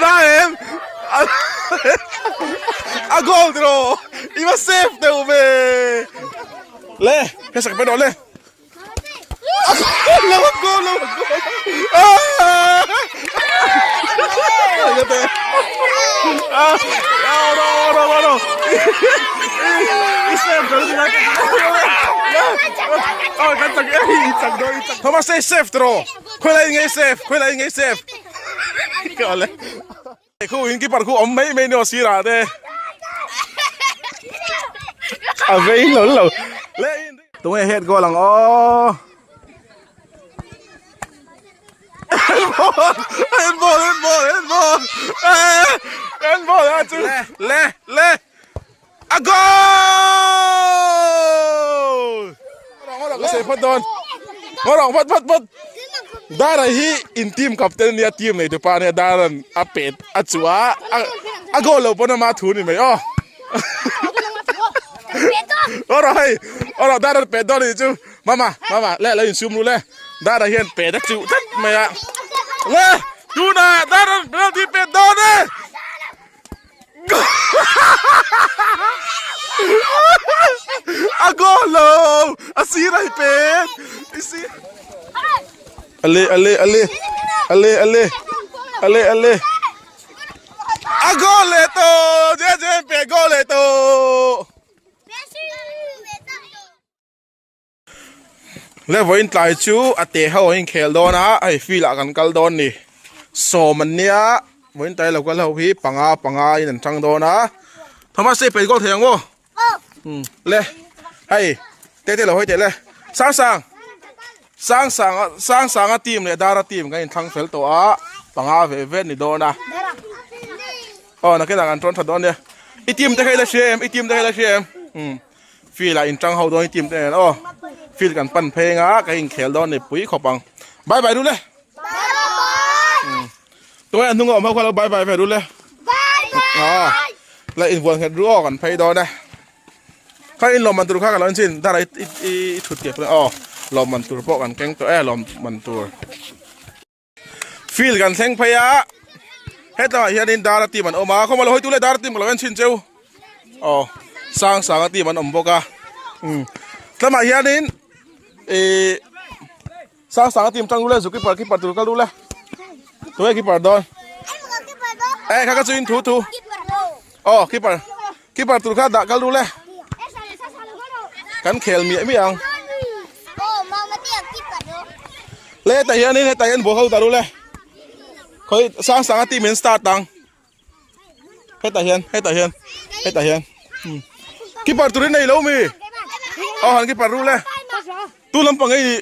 Na em? A goal tiraw? I va save deuh ve. Le, he sak pe rawh le. A goal lo, a goal lo, a goal. Ah! Ah, ro ro ro ro. I save deuh ni. Oh, kan chak i chak do i chak. Thomas say save tiraw? Khawilai nge save? Khawilai nge save? Ka le. Khu in keeper khu awm mai mai ni aw sirah te. A vei lo lo. Le in tunge head goal ang aw. Head ball, head ball, head ball, head ball. Head ball a chu. Le, le. A goal! Ka sawi phawt dawn. Ngawrang phawt phawt phawt. Dara hi in team captain ania team nei tupa ania Daran a pet a chu a a goal lo pawn ama thu ni mai aw. Ngawrang hei ngawrang Daran pet dawn anih chu mama mama le lo insum ru le Dara hian pet a chuh tlat mai a le tunah Daran penalty pet dawn e. A goal lo a sir a hi pet i sir ale ale ale ale ale ale ale a goal leh tawh je je pe goal leh tawh Le vawiin tlai chu a te ho an inkhel dawn a hei field ah kan kal dawn ni sawm an nia vawiin tlai lo kal ho hi panga panga in an chang dawn a Thomas hei pei goal thei ang maw le hei te te lo hawi teh le sang sang sang sang sang sang a team leh dara team kan inthlang fel tawh a panga ve ve ni dawn a aw nakinah kan tawn tha dawn nia i team te kha i la hria em i team te kha i la hria em umm. Field ah inṭang ho dawn i team te nen aw field kan pan phei anga ka inkhel dawn ni pui khawp ang bye bye rule tunge a hnung a awm ho kha lo bye bye ve rule a la invuan nghet ru aw kan phei dawn e kha in lawm man tur kha ka lo en chin dar i i thut kep aw lawm man tur pawh kan keng tawh e lawm man tur. Field kan thleng phei a hetlangah hianin dara team an awm a khawmah lo hawi tule dara team ka lo en chhin cheu aw sang sanga team an awm bawk a umm tlamah hianin ihh sang sanga team tang lule zu keeper keeper tur kal lule tunge keeper dawn eh kha kha chu in thu thu aw keeper keeper tur kha dah kal lule kan khel miah miah ang le hetah hianin hetah hian ball ho dah lule khawi sang sang a team in start ang hetah hian hetah hian hetah hian keeper turin nei lo mi aw han keeper ru le tu lampang ei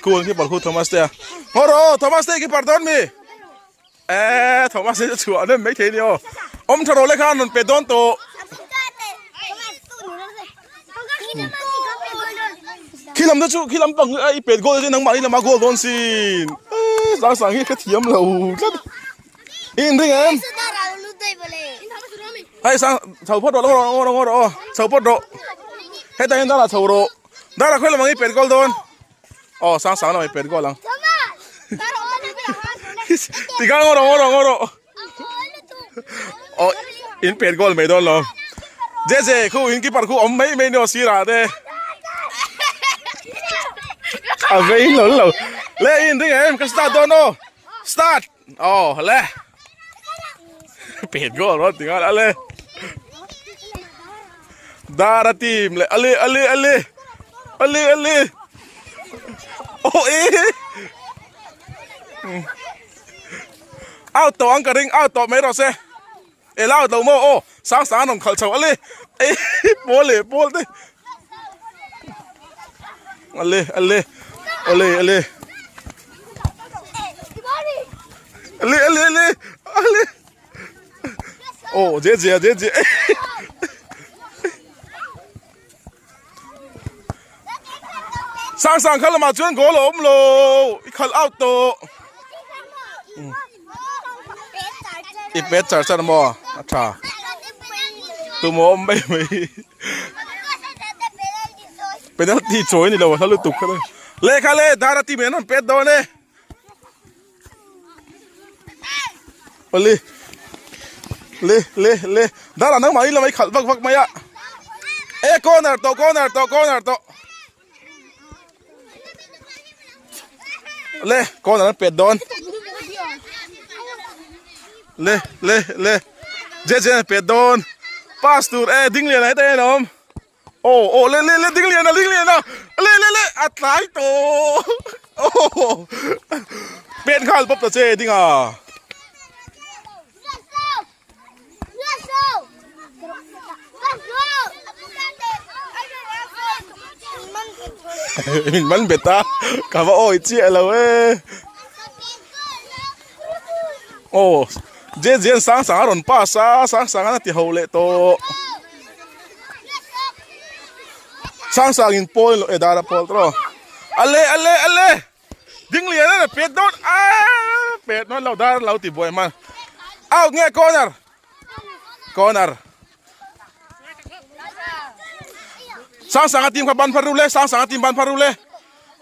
cool keeper khu Thomas te a ngaw rawh Thomas te keeper dawn mi. Eee Thomas hi chu chhuah nem mai thei ni aw. Awm tha rawh le khan rawn pe dawn tawh. Khi lam te chu khi lam pang i pet goal chu nangmah ni lama goal dawn sin. Eee sang sang hi ka thiam lo tlat. I inring em? Hei sang chho phawt rawh ngaw rawh ngaw rawh aw chho phawt rawh. Hetah hian darah chho rawh. Darah khawi lamah i pet goal dawn. Aw sang sang lamah i pet goal ang. Tiga ngaw rawh ngaw rawh ngaw rawh. Aw in pet goal mai dawn lo. Jeje khu in keeper khu awm mai mai ni aw sirah te. A vei lo lo. Le in ring em ka start dawn aw. Start. Aw le. Pet goal rawh tinga ale. Dara team le ale ale ale. Ale ale. Oh eh. Out tawh ang ka ring out tawh mai rawh se. Ela out lo maw aw sang sang an rawn khalh chho ale. Eh pawl leh pawl te. Ale ale ale ale. Ale ale ale ale. Oh je je je je. Sang sang kha lamah chuan goal a awm lo i khalh out tawh i pet char char maw a tha tumaw awm mai mai penalty chawi ni lo a hla lutuk kha lehkha le dara team in an rawn pet dawn e. Awle le le le Dara nangmah hi lamah i khalh vak vak mai a e corner tawh corner tawh corner tawh le corner an pet dawn le le le je je an pet dawn pass tur e ding lian ah heta hian a awm. Aw aw le le le ding lian a ding lian a le le le a tlai tawh aw pen nghal pawp ta che ding a. Min man bet a ka va awi chiah lo e aw je je sang sang a rawn pass a sang sang an a ti ho leh tawh. Sang sang in pawl lo e dar a pawl tawh ale ale ale ding lian a pet dawn a pet nawn lo dar lo ti buai hman out nge corner corner sang sang a team kha ban phar ru le sang sang a team ban phar ru le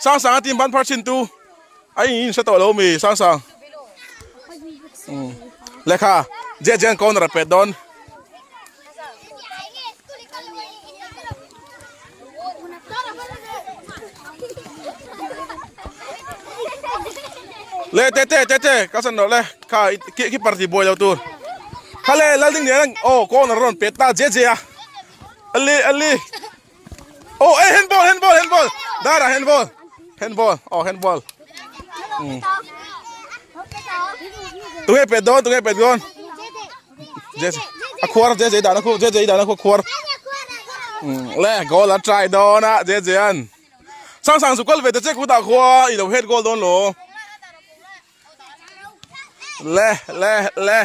sang sang a team ban phar chin tu a in in hre tawh lo mi sang sang lehkha je jen corner a pet dawn. Le te te te te ka san rawh le kha ki ki party buai lo tur kha le lal ding nen aw corner rawn pet ta je je a ali ali oh eh handball handball handball dara handball handball oh handball tunge pet dawn tunge pet dawn je a khuar je je dahna khu je je dahna khu khuar le goal an try dawn a je je an sang sang chu kal ve ta che khutah khua i lo head goal dawn lo le le le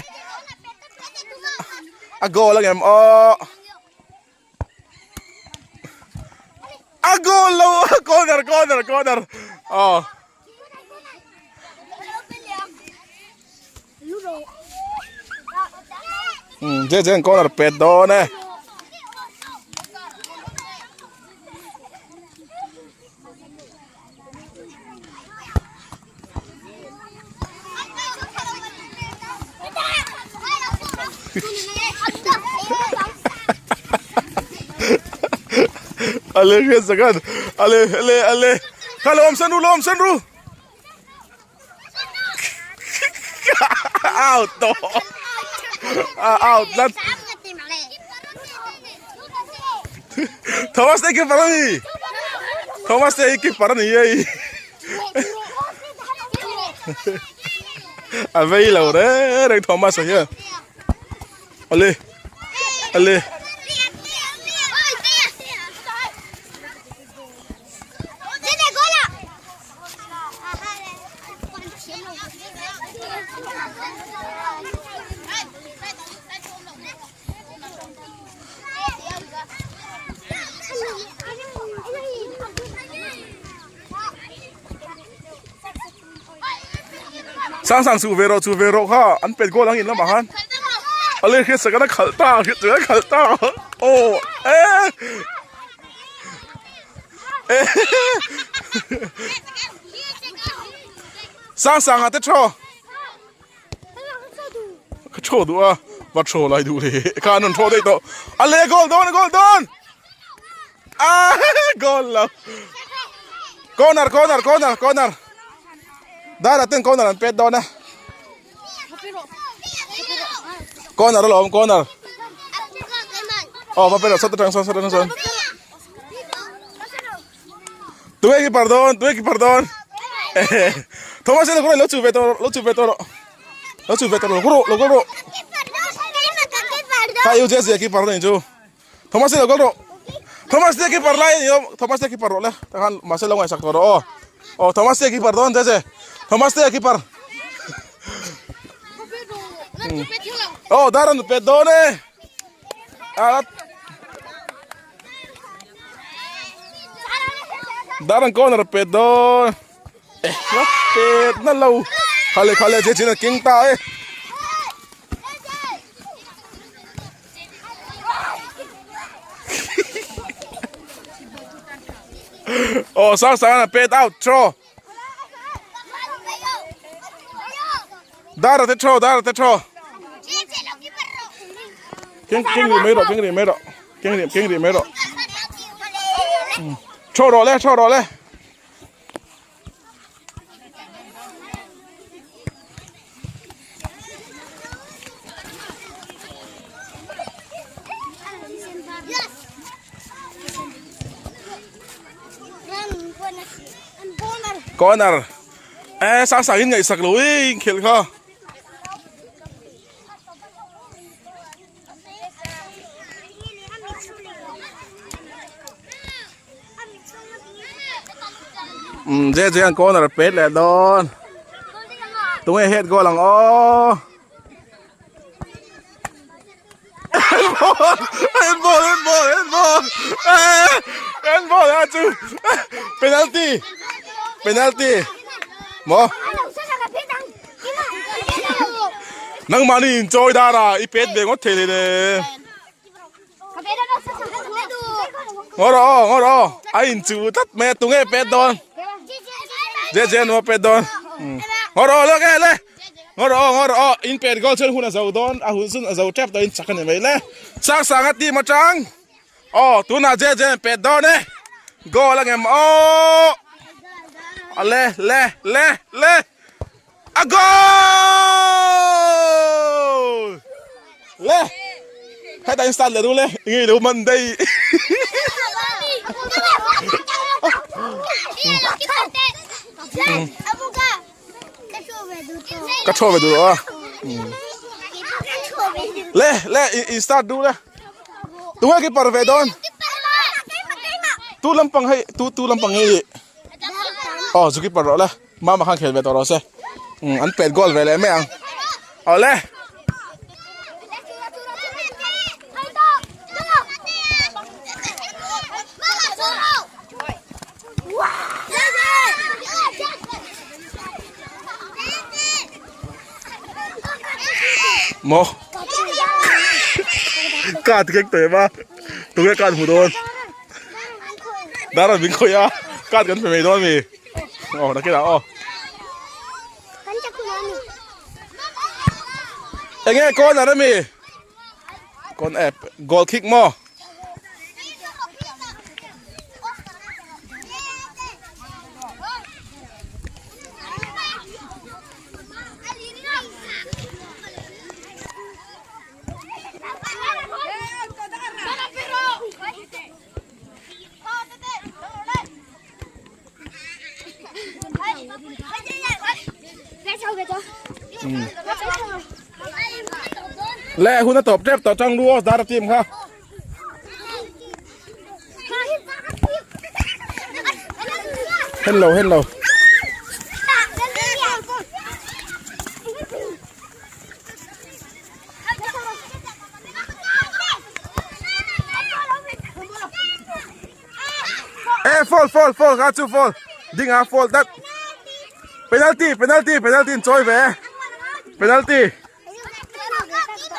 a goal ang em aw A goal lo corner corner corner aw je je corner pet dawn e Ale hriat zakan ale ale ale kha lo awm san ru lo awm san ru out tawh out tlat Thomas te keeper a ni Thomas te hi keeper a ni hei a vei lo reng reng Thomas a hian ale ale. Sang sang chu ve rawh chu ve rawh kha an pet goal ang in lamah khan a leh hriat sak a khalh ta hriat sak a khalh ta aw e sang sang a te thaw ka thaw duh a va thaw lai duh le kha an rawn thaw daih tawh a leh goal dawn goal dawn a goal lo corner corner corner corner dara ten corner an pet dawn a corner alawm corner aw va pet rawh sawt atang sawn sawt atang sawn Tunge keeper dawn tunge keeper dawn Thomas lo kawr lo chu ve tawh lo chu ve tawh rawh lo chu ve tawh lo kawr rawh lo kawr rawh Kha u Jesse keeper ni chu Thomas lo kawr rawh Thomas te keeper lai ni Thomas te keeper rawh le takhan mahse lo ngaihsak tawh rawh aw aw Thomas te keeper dawn Jesse Thomas te keeper Oh Darren pet dawn e a Dar an corner pet dawn eh la pet na lo khale khale che chin a king ta e oh sang sang a pet out throw dar a te throw dar a te throw. Keng keng rih mai rawh keng rih mai rawh keng rih keng rih mai rawh. Thaw rawh le thaw rawh le. Corner e sang sang in ngaihsak lo i inkhel kha. Um je je an corner pet leh dawn tunge head goal ang aw head ball head ball head ball head ball a chu penalty penalty maw nangmahni inchawi dar a i pet ve ngawt thei le ngaw rawh aw ngaw rawh aw a inchuh tlat mai a tunge pet dawn je je an pet dawn ngaw rawh aw lawk e le ngaw rawh aw ngaw rawh aw in pet goal chuan hun a zo dawn a hun chu a zo tep tawh in chak a ni mai le sang sang a team atang aw tunah je je an pet dawn e goal a ngem aw le le le le A goal! Le! Heta in start leh du le, nge lo man dei. Ka thaw ve du a. Le, le, in start du le. Tunge ki par ve dawn? Tu lampang hei, tu tu lampang hei. Oh, zu ki par rawh le. Mama khan khel ve tawh rawh se. Um an pet goal ve leh mai ang. Awle. Maw. Card kek tawh em a. Tunge card hmu dawn. Dara min khawih a. Card kan pe mai dawn mi. Aw nakinah aw. Enge corner ami? Con app goal kick maw? Le hun a tawp tep tawh tang lu aw dar a team kha. Hello hello. E fall fall fall kha chu fall ding a fall dat penalty penalty penalty in chawi ve penalty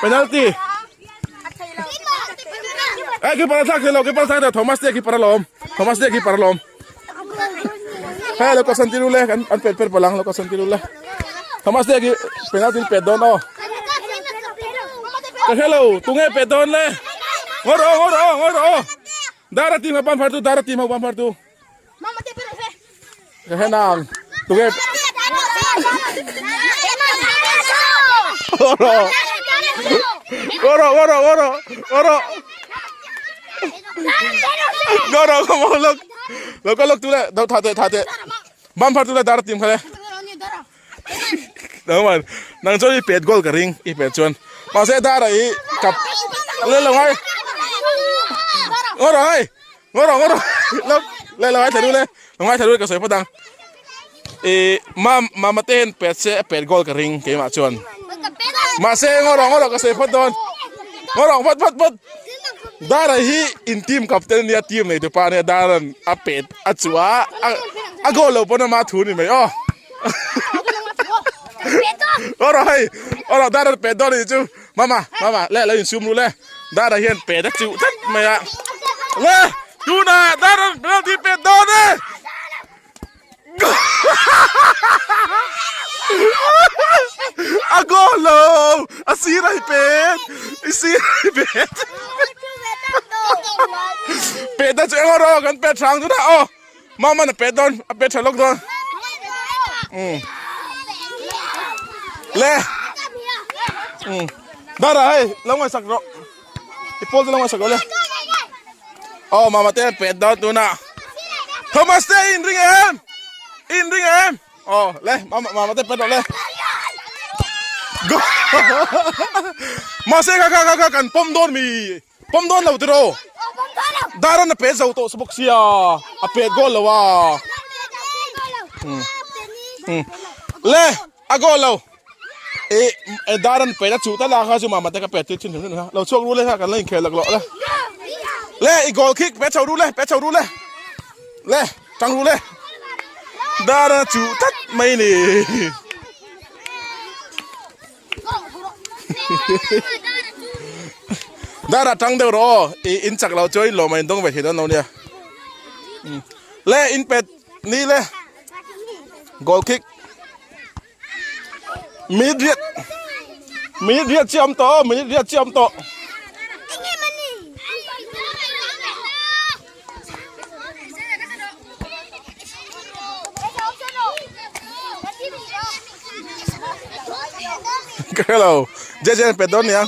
penalty e ki para thak thei lo ki para thak thei Thomas te ki para lawm Thomas te ki para lawm he lo ka santiru le an an pet per palang lo ka santiru le Thomas te ki penalty pet dawn aw ka hello tunge pet dawn le ngawr aw ngawr aw ngawr aw Dara team ha ban phar tu dara team ha ban phar tu. Ka he nang. Tunge. Oro. Oro oro oro oro. Goro come on look. Look look tu le do tha te tha te. Ban phar tu le dara team kha le. Nang man nang chuan i pet goal ka ring i pet chuan mahse dara i kap le lo ngai ngaw rawh hei ngaw rawh ngaw rawh lo le lo ngai thla du le lo ngai thla du ka sawi phawt ang i ma mama te hian pet se a pet goal ka ring keimah chuan mahse ngaw rawh ngaw rawh ka sawi phawt dawn ngaw rawh phawt phawt phawt dara hi in team captain ania team nei tupa ania daran a pet a chuah a a goal lo pawn ama thu ni mai aw. Ora hei ora dara pe don ni chu mama mama le lo in sum lu le dara hian pe da chu tlat mai a le tuna dara penalty pe don e a goal lo a. A sir a i pet. I sir a i pet. Pet na chu eng rawh kan pet hrang chu dah aw. Mama na pet dawn a pet tha lawk dawn. Um. Le. Um. Dara hei lo ngai sak rawh. I pawl chu lo ngai sak rawh le. Aw mama te pet dawn tuna. Thomas te in ring em? In ring em? Aw le mama mama te pet rawh le. Go. Mahse kha kha kha kha kan pawm dawn mi. Pawm dawn lo tiraw? Daran a pet zo tawh sa bawk sia, a pet goal lo a. Le, a goal lo. E, e daran pet a chuh ta la kha chu mama te ka pet tir thin hrim hrim kha. Lo chhuak ru le kha kan la inkhel lak lawh le. Le, i goal kick pet chho ru le, pet chho ru le. Le, tang ru le. Daran a chuh tlat mai ni. Dar a tang deuh rawh aw i in chak loh chuan in lawm a in dawng ve thei dawn lo nia le in pet ni le goal kick minute riat minute riat chiah awm tawh aw minute riat chiah awm tawh. Hello, JJ pet dawn nia.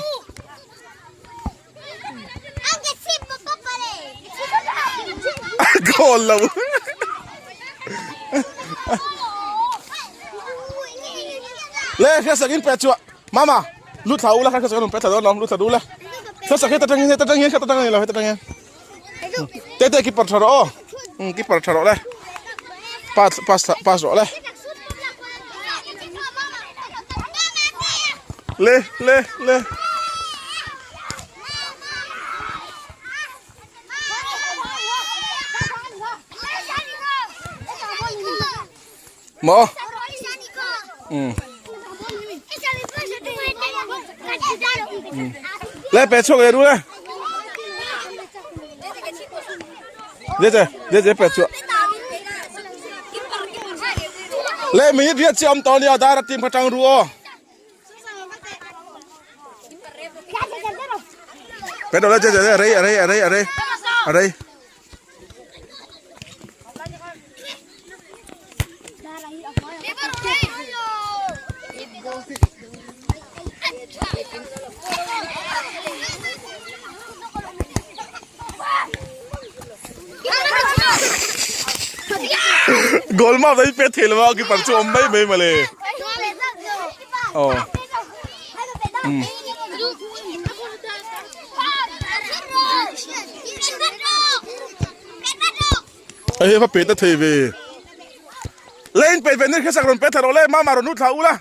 Goal lo. Le hria sakin pet chu mama lu thla ula kha sakin pet thla dawn lo lu thla du la. Hria sak heta tang heta tang hian heta tang ni lo heta tang hian. Tete keeper tha rawh aw um keeper tha rawh le pass pass pass rawh le le le le maw um le pe chhuak le ru le le che le che pe chhuak le mi riat chi om to nia dar team kha tang ru o pe do le che che rei rei rei rei rei Goal ma vai pe thei lova keeper chu awm mai mai male. Oh. Mm. Hei hi va pet na thei ve. Le in pet ve ni khesak rawn pet thla rawh le mama rawn lut thla u la.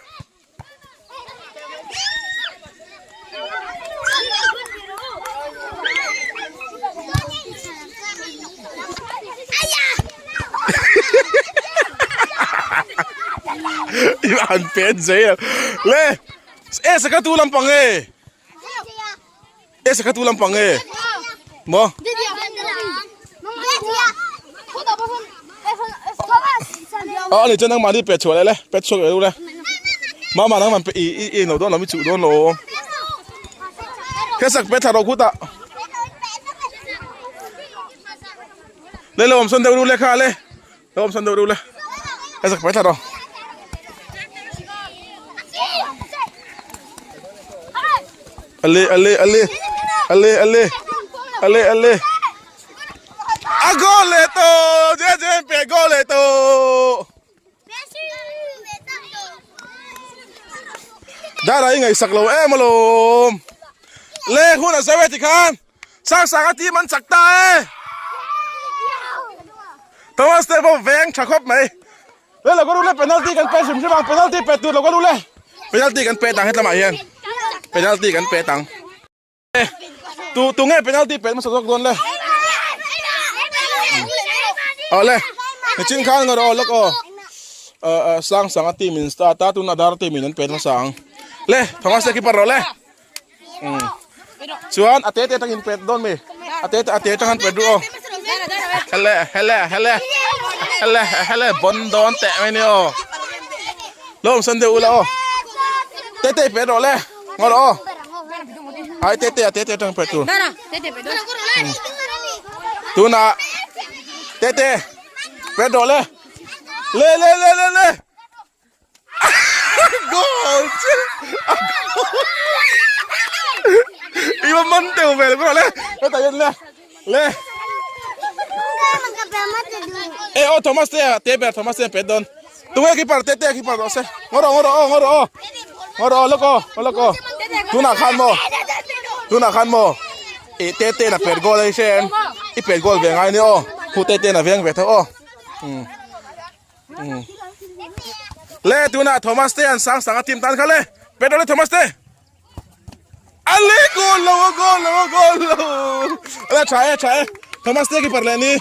An pet zel. Le e saka tu lampang e. E sakha tu lampang e maw a ani chuan nangmahni pet chhuah leh le pet chhuak leh le mama nangman pe i i i no dawn lo mi chuh dawn lo khesak pet thla rawh khutah le lo awm sawn deuh ru le kha le lo awm sawn deuh ru le khesak pet thla rawh. Ale ale ale ale ale ale ale a goal leh tawh je je pe goal leh tawh dara i ngaihsak lo em alawm le hun a zo e tikhan sang sang a team an chak ta e Thomas te pawh veng tha khawp mai. Le lo ka ru le penalty kan pe hrim hrim ang penalty pe tur lo ka ru le penalty kan pe tang hetlamah hian penalty kan pe tang tu tu nge penalty pe hmasa zawk dawn le aw le nichin khan ngawr aw lawk aw sang sang a team in start a tun adar team in an pe hmasa ang le thawng se keeper rawh le Chuan a te te atangin pet dawn mi? A te a te atang han pet duh aw. Hele hele hele hele hele bon dawn teh mai ni aw. Lo awm san deuh ula aw. Te te pet rawh le. Ngawt rawh aw. Ai te te a te te atang pet tur. Tunah te te pet rawh le. Le le le le le. Goal che. I va man teuh vel rawh le. Hetah hian le. Le. E aw Thomas te te ber Thomas te pet dawn. Tunge keeper te te keeper rawh se. Ngaw rawh ngaw rawh aw ngaw rawh aw. Ngaw rawh aw lawk aw ngaw lawk aw. Tunah khan maw. Tunah khan maw. I te te na pet goal a i hre em. I pet goal ve ngai ni aw. Khu te te na veng ve tho aw. Um. Um. Le tunah Thomas te an sang sang a team tan kha le. Pet rawh le Thomas te. Ale goal lo a goal lo a goal lo ala tha e tha e Thomas te keeper leh ni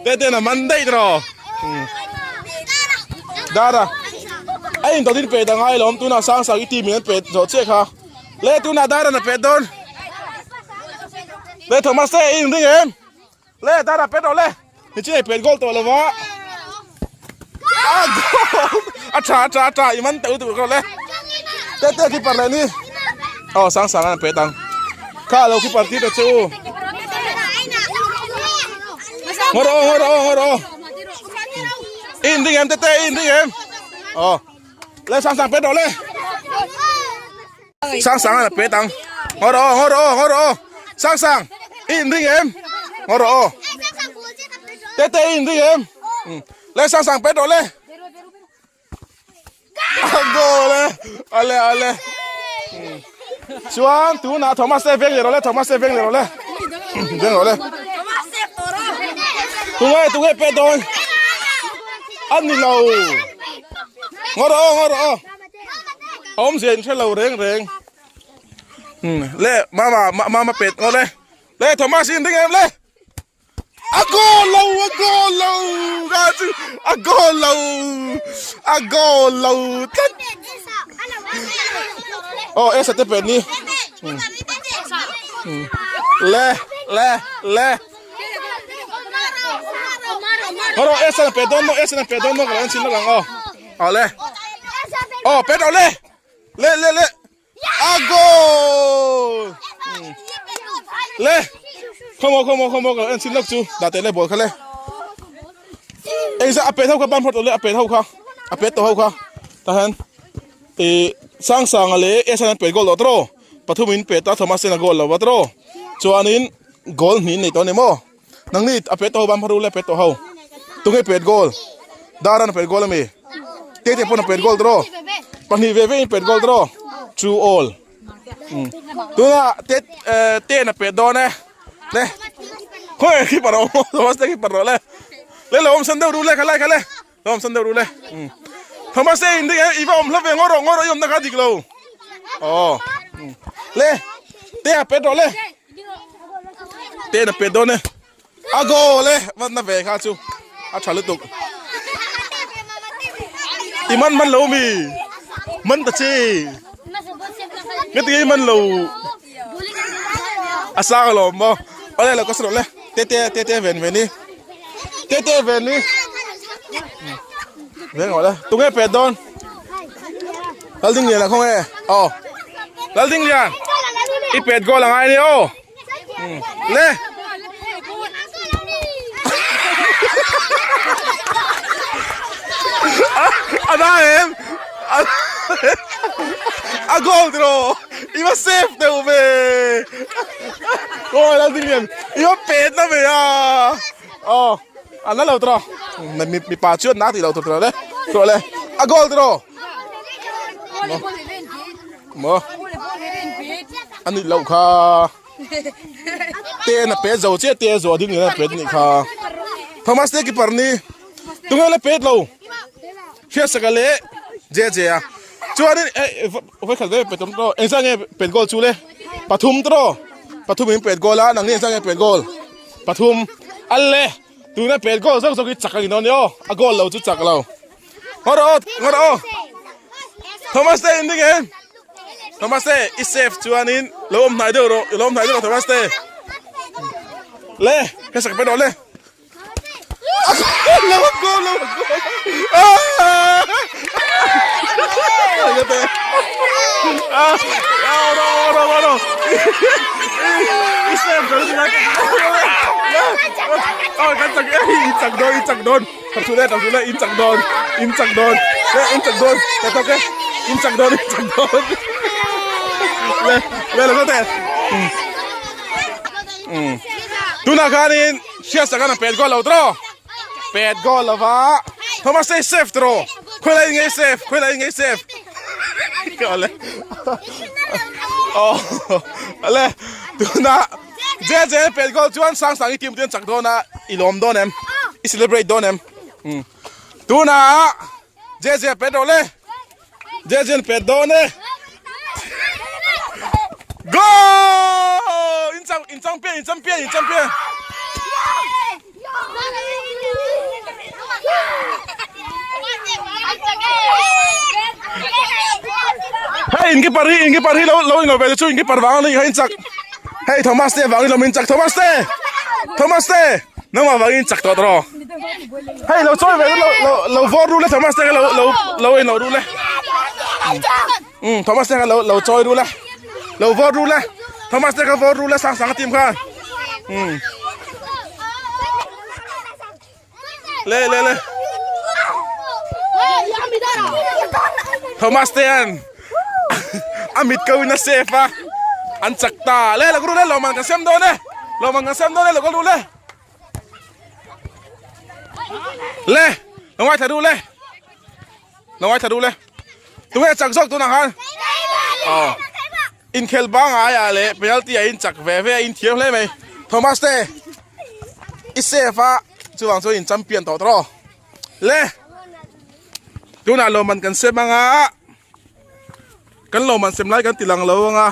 te te na man daih tawh dara a in tawtin pe ta ngai lawm tuna sang sang i team in an pe zawh chiah kha le tuna dara na pe dawn le Thomas te i in ring em le dara pe tawh le ni chin ei pet goal tawh lova a goal a tha a tha a tha i man teuh tur kha le te te keeper leh ni aw sang sang an pet ang kha lo keeper tir ta che u ngaw rawh aw ngaw rawh aw ngaw rawh aw i in ring em te te i in ring em aw le sang sang pet rawh le Sang sang an a pet ang. Ngaw rawh aw, ngaw rawh aw, ngaw rawh aw. Sang sang, i inring em? Ngaw rawh aw. Tete i inring em? Le sang sang pet rawh le. A goal e. Ale ale. Chuan tunah Thomas te veng leh rawh le, Thomas te veng leh rawh le. Veng rawh le. Tunge tunge pet dawn. A ni lo. Ngaw rawh aw, ngaw rawh aw. Awmzia in hre lo reng reng. Hmm, le mama mama pet ngo le. Le Thomas in ring em le. A goal lo, a goal lo. Ga chu a goal lo. A goal lo tlat. Oh, esa te pet ni. Hmm. Hmm. Le, le, le. Horo esa na pet don mo, esa na pet don mo ka lo chin lo ang oh. Awle. Oh, pet awle. Le le le. A goal. Le. Come on, come on, come on. En chin lok chu. Da te le ball kha le. Ei za a pet ho kha ban phot le a pet ho kha. A pet to ho kha. Ta hen. E sang sang le e san pet goal lo tro. Pathum in pet ta Thomas a goal lo wa tro. Chuanin goal hnin nei to ni mo. Nang ni a pet to ban pharu le pet to ho. Tunge pet goal. Daran pet goal ami. Te te pon a pet goal tro. Pahnih ve ve in pet goal tro. Two all. Hmm. Tuna te te na pet dawn e. Le. Khoi khi paro. Thomas te khi paro le. Le lo om san deuh ru le kha le kha le. Lo om san deuh ru le. Hmm. Thomas te in ding e i va om hla ve ngawr rawh ngawr rawh i awmna kha dik lo. Oh. Le. Te a pet rawh le. Te na pet dawn e. A goal e. Vat na ve kha chu. A tha lutuk. I man man lo mi. Man ta chi. Nge ti man lo. A sang lo mo. Ole lo ka sro le. Te te te te ven ven ni. Te te ven ni. Ven ngồi le. Tunge pet dawn. Lalding lian a khawng e. Aw. Lalding lian. I pet goal a ngai ni aw. Le. A da em. A goal tiro. I va save deuh ve. Aw Lalding lian. I va pet na ve a. Aw. A na lo tiro. Mipa chuan na tih lo tur tiro le. Tiro le. A goal tiro. Maw a nih loh kha te na pet zo chiah te zuah ding in a pet nih kha Thomas te keeper ni tunge la pet lo hriat saka leh je je a chuanin eh vawi khat ve pet awm tawh engzah nge pet goal chu le pathum tawh pathum in pet goal a nangni engzah nge pet goal pathum a le tuna pet goal zawk zawk hi chak a ni dawn nia aw a goal lo chu chak lo. Ngawt aw, ngawt aw. Thomas te in ding em? Thomas te i safe chuanin lo awm hnai deuh rawh, i lo awm hnai deuh rawh Thomas te. Le, ka sak pe rawh le. Lo go lo go. Ah! Oh no oh no oh no I save kan ni Oh kan chak e in chak dawn in chak dawn Tap chu le tap chu le in chak dawn in chak dawn le in chak dawn ka tok e in chak dawn in chak dawn Le le lo te Tunah khanin Hriat sak an pet goal lo tawh pet goal lova Thomas ei safe tawh khawi lai ngei safe khawi lai ngei safe ale oh ale tuna je je pet goal chuan sang sang i team ten chak dawn a i lawm dawn em i celebrate dawn em tuna je je pet rawh le je je pet dawn e goal in chang in champion in champion in champion Hei in keeper hi in keeper hi lo lo in lo ve chu in keeper vang ani kha in chak hei Thomas te vang in lo min chak Thomas te Thomas te nangmah vang in chak tawh tawh hei lo chawi ve lo lo lo vawr ru le Thomas te kha lo lo lo in lo ru le um Thomas te kha lo lo chawi ru le lo vawr ru le Thomas te kha vawr ru le sang sang a team khan um le le le Thomas te an a mit ko in a safe a an chak ta le lo ru le lo man kan sem dawn e lo man kan sem dawn e lo ru le Le lo ngai thla ru le lo ngai thla ru le tunge chak zawk tunah khan aw inkhel pangai ah leh penalty ah in chak ve ve a in thiam hle mai Thomas te i save a chuvang chuan in champion tawh tawh le tunah lawmman kan sem anga kan lawmman sem lai kan ti lang lo anga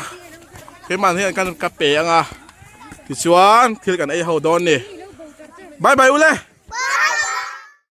keimah hian kan ka pe anga tichuan thil kan ei ho dawn ni bye bye ule.